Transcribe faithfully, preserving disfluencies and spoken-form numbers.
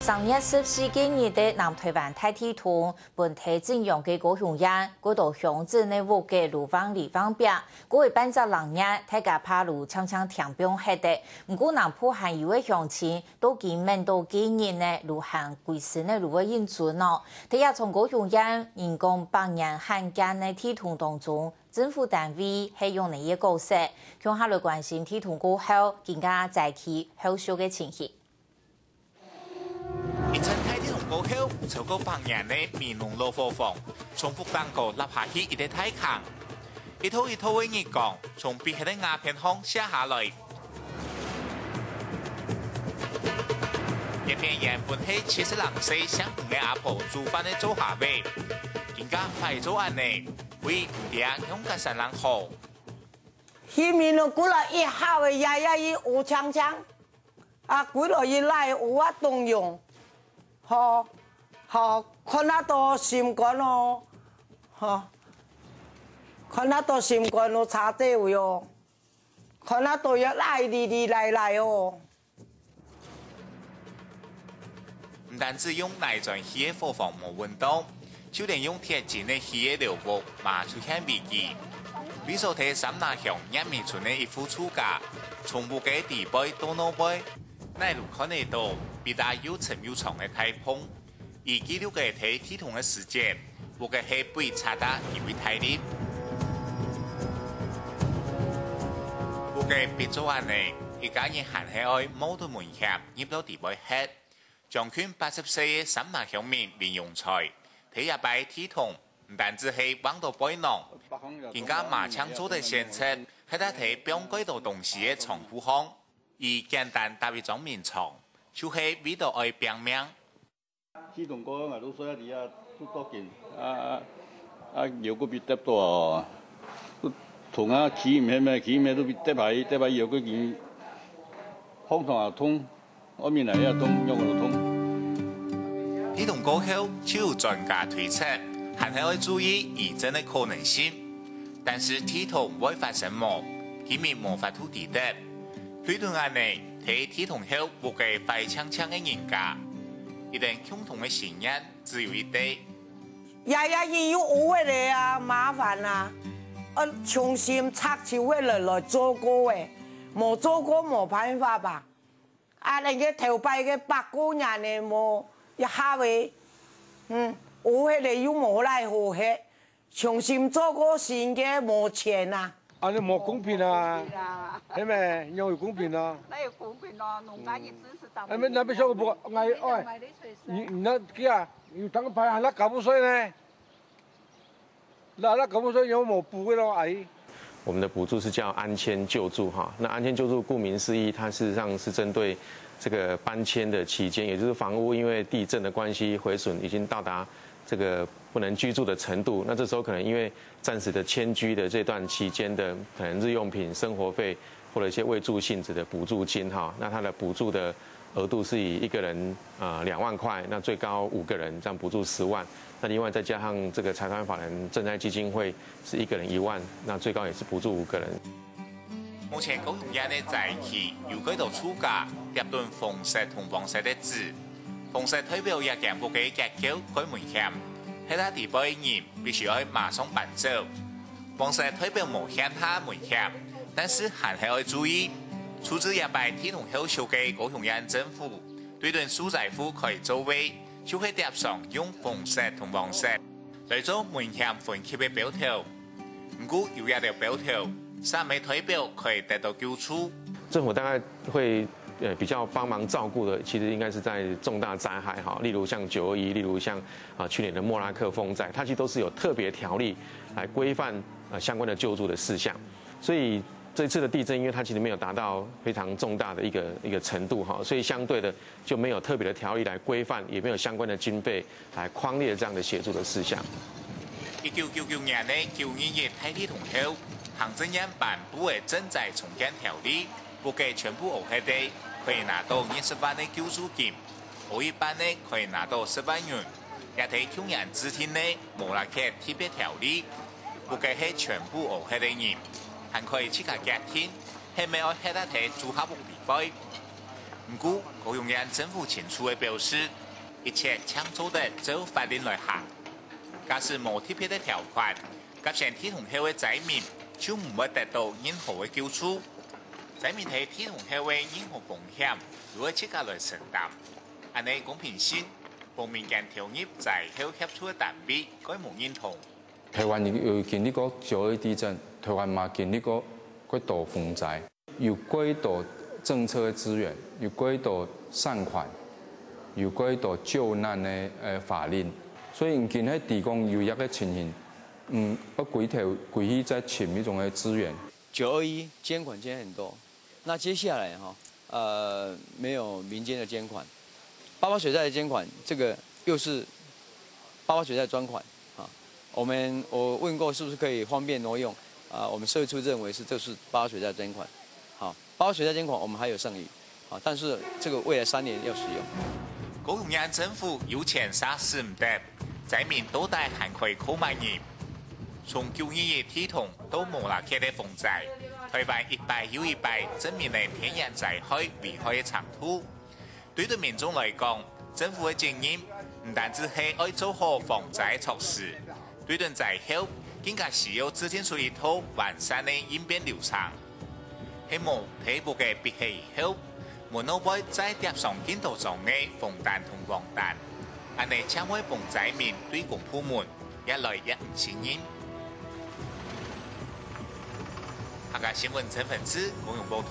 上月十四个日个南臺灣大地動，分地震央个高雄縣，過多鄉鎮个屋个路橫籬橫壁，過會半隻零月，大家怕路淨淨聽放忒个。毋過南部還有个鄉親，到今愐到該日呢，路還歸身个路會認準哦。這也從高雄縣人講百年罕見个地動當中，政府單位係用哪一个角色，共下來關心地動過後，今个災區後續个情形。 一陣大地動過後，超過百年个美濃老伙房，從屋頂高落下去一个大坑。一道一道个日光，從壁核个瓦片項射下來。這片原本係七十零歲姓吳个阿婆煮飯个灶下位，今个壞做恁呢，會毋知仰結煞恁好。去美濃歸來一下个，爺爺佢烏青青。 啊，歸來一拉烏啊當勇，吼，吼，看啊到心肝哦，吼，看啊到心肝哦，差這位哦，看啊到也拉哩哩來來哦。毋單止用泥磚起个伙房無穩當， 就連用鐵筋个起个寮屋嘛出現危機。位所在三林鄉月美村个一戶厝家，從屋个底背到腦背，哪路看得到，比打又深又長个大縫。以記錄个在地動个時節，屋个核被插到幾位大力。屋个壁做恁呢，一家人還係愛冒著危險入到底背核。 將近八十歲个三林鄉民林永才，在這擺地動，毋單止係橫到背囊，更加嘛淨做得選擇，核啊在放幾多東西个倉庫項，佢簡單搭一張眠床，就係為著愛拚命。地動過後，𠊎都睡在底下，都到緊，啊啊啊，腰骨被跌到啊，都痛啊，企毋起咩，企毋起都被跌下去，跌下去腰骨筋，放痛也痛。 外面來也痛，肉都痛。地動過後，就有專家推測，還係愛注意餘震个可能性。但是地動會發生無，居民無法度知得。對等恁呢，在地動後屋个壞淨淨个人家，一等共同个心願只有一個。爺爺佢有烏黑个啊，麻煩啊，呃，重新拆就會來來做過誒，無做過無辦法吧。 啊，恁个頭擺个百過年个無一下个，嗯，烏黑个又無來好核，重新做過新个無錢啊。恁呢無公平啊，係咩？仰有公平啊？哪有公平哦？農家也支持咱們。哎，那邊小个不，哎，你你那个啊，有当个牌还那搞不衰呢？ 那那搞不衰有無補个咯，阿姨？我們的補助是叫安遷救助哈。那安遷救助顧名思義，它事實上是針對這個搬遷的期間，也就是房屋因為地震的關係毀損已經到達這個不能居住的程度，那這時候可能因為暫時的遷居的這段期間的可能日用品、生活費或者一些未住性質的補助金哈，那它的補助的額度是以一個人啊兩萬塊，那最高五個人這樣補助十萬。 那另外再加上這個財團法人賑災基金會是一個人一萬，那最高也是補助五個人。目前高雄縣个災區有幾多厝家貼等紅色同黃色个紙，紅色代表這間屋个結構蓋危險，核啊底背人必須愛馬上搬走。黃色代表無現下危險，但是還係愛注意，處置這擺地動後續个高雄縣政府對等受災戶可以做个， 就係貼上用紅色同黃色來做危險分級个標頭。毋過有這兜標頭，煞毋係代表可以得到救助。政府大概會呃比較幫忙照顧的，其實應該是在重大災害哈，例如像九二一，例如像啊去年的莫拉克風災，它其實都是有特別條例來規範呃相關的救助的事項。所以這次的地震，因為它其實沒有達到非常重大的一個一個程度哈，所以相對的 就沒有特別的條例來規範，也沒有相關的經費來匡列這樣的協助的事項。一九九九年个九二一大地動後，行政院頒布个賑災重建條例，屋个全部烏黑个，可以拿到二十萬个救助金，烏一半个可以拿到十萬銀。也在舊年制定个莫拉克特別條例，屋个係全部烏黑个人，還可以自家決定，係毋係愛核啊在組合屋裡背。毋過，高雄縣政府清楚个表示，一切淨做得照法令來行。假使無特別个條款，甲先地動後个災民就毋會得到任何个救助。災民係地動後个任何風險，都愛自家來承擔。恁呢公平性，幫民間投入災後協助个單位，蓋無認同。台灣有經歷過九二一地震，台灣嘛經歷過蓋多風災。 有蓋多政策个資源，有蓋多善款，有蓋多救難个呃法令，所以今係提供有一个情形，嗯，愛歸頭歸去再尋一種个資源。九二一捐款捐很多，那接下來哈，呃，沒有民間的捐款，八八水災的捐款，這個又是八八水災專款啊。我們我問過是不是可以方便挪用啊？我們社會處認為是這是八八水災捐款，好，八八水災捐款我們還有剩餘，啊，但是這個未來三年要使用。高雄縣政府有錢煞使毋得，災民到底還可以靠麼人？從九二一地動到無拉克个風災，台灣一擺又一擺證明了天然災害危害个程度。 對等民眾來講，政府个責任毋單止係愛做好防災措施，對等災後，更加需要制定出一套完善个應變流程。係無，第一步个必係以後，無能會再疊上更多張个紅單同黃單，恁呢正會分災民對公部門越來越毋信任。客家新聞陳粉志，高雄報導。